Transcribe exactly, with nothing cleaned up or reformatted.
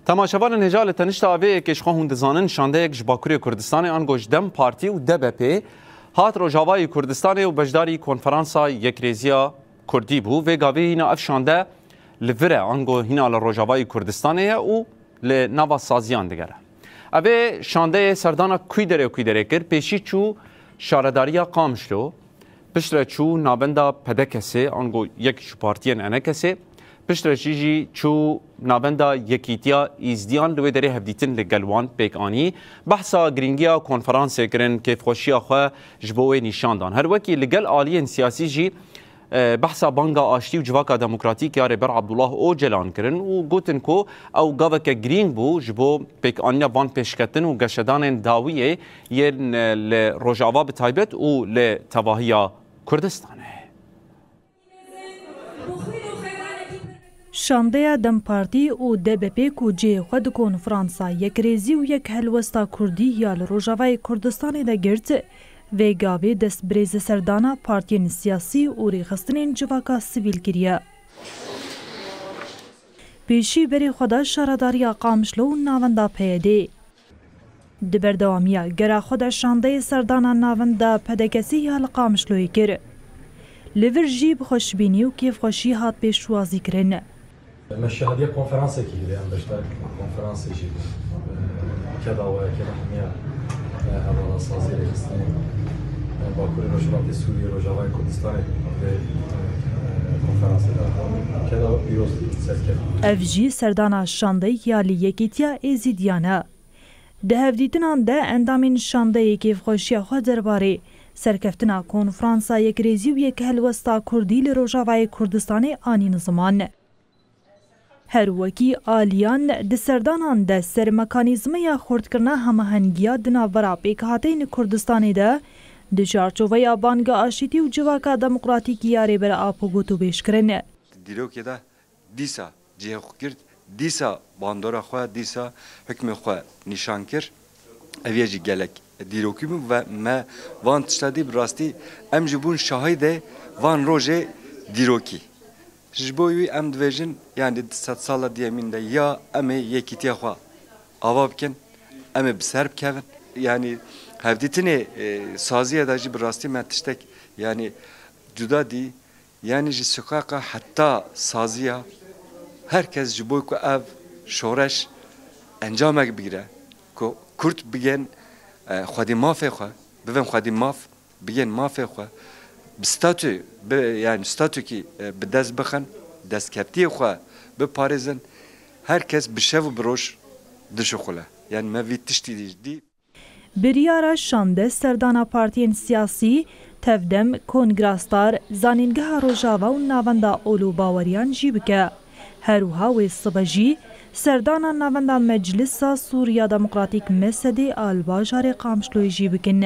Temaşevanên hêja, li tenişta vê yekê ji xwe hûn dizanin şandeyek ji Bakurê Kurdistanê ango ji DEM Partî û D B P hat Rojavayê Kurdistanê û beşdarî Konferansa Yekrêziya Kurdî bû. Vê gavê hîna ev şande li vir e, ango hîna li Rojavayê Kurdistanê ye û li nava saziyan digere. Ev ê şandeyê serdana kûy derê û kûy derê kir, pêşî çû şaredariya Qamişlo, piştre çû navenda P D K S'ê, ango yek ji partiyên E N K S'ê, piştre jî jî çû navenda Yekîtiya Êzidiyan, li wê derê hevdîtin li gel wan pêk anî. Behsa girîngiya konferansê kirin, kêfxweşiya xwe ji bo wê nîşan dan. Her wekî li gel aliyên siyasî jî, e, behsa banga aştî û civaka demokratîk ya Rêber Abdullah Ocalan kirin û gotin ku ew gaveke girîng bû ji bo pêkanîna van pêşketin û geşedanên dawiyê yên, e, li Rojava bi taybet û li tevahiya Kurdistanê. Şandeya DEM Partî û D B P ku cihê xwe di Konferansa Yekrêzî û Yekhelwesta Kurdî ya li Rojavayê Kurdistanê de girt, vê gavê dest bi rêzeserdana partiyên siyasî û rêxistinên civaka sivîl kiriye. Pêşî berê xwe da şaredariya Qamişlo û navenda P Y D'ê. Di berdewamiya gera xwe de şandeyê serdana navenda P D K S'ê ya li Qamişloyê kir. Li vir jî bi xweşbînî û kêfxweşî hat pêşwazî kirin. Me şahidiyê konferansekî girê, em beşdar konferansê jî bûn. Keda we, keda hemiya, e, hevala sazî rêxistinê, e, Bakurê Rojhilatê Sûriyê, Rojavayê Kurdistanê vê, e, konferansê de. Keda we pîroz, serkevin. Ev jî serdana şandeyê ya li Yekîtiya Êzîdiyan e. Di hevdîtinan de endamên şandeyê kêfxweşiya xwe derbarê serkeftina Konferansa Yekrêzî û Yekhelwesta Kurdî li Rojavayê Kurdistanê anîn ziman. Her wekî aliyan di serdanan de ser mekanîzmeya xurtkirina hemahengiya di navbera pêkhateyên Kurdistanê de di çarçoveya banga aşîtî û civaka demokratîkî ya Rêber Apo gotûbêj kirin. Dîrokê de dîsa cihê xwe girt, dîsa bandora xwe, dîsa hikmê xwe nîşan kir. Ev yê jî gelek dîrokî bû ve me van tişta dî bi rastî em jî bûn şahidê van rojê dîrokî. Ji bo wî em dibêjin, yanî di sedsala diyemîn de ya em ê yekîtiya xwe ava bikin, em ê bi ser bikevin. Yanî hevdîtinê, e, saziyê de jî bi rastî me tiştek, yanî cuda dî. Yanî ji sokaka heta saziya, her kes ji bo ku ev şoreş encamek bigire, ku Kurd bigên, e, xwedî mafê xwe, bibin xwedî maf, bigên mafê xwe, bi statû, bi, yanî statûkî, e, bi dest bixin, destkeftiyê xwe biparêzin, her kes bi şev û bi roj dişuxule. Yanî me vî tiştî dî. Biryara şande serdana partiyên siyasî, Tevdem, Kongra Star, Zanîngeha Rojava û Navenda Ol û Baweriyan jî bike. Her wiha wê sibe jî serdana navenda Meclisa Sûriya Demokratîk, M S D'ê, a li bajarê Qamişloyê jî bikin.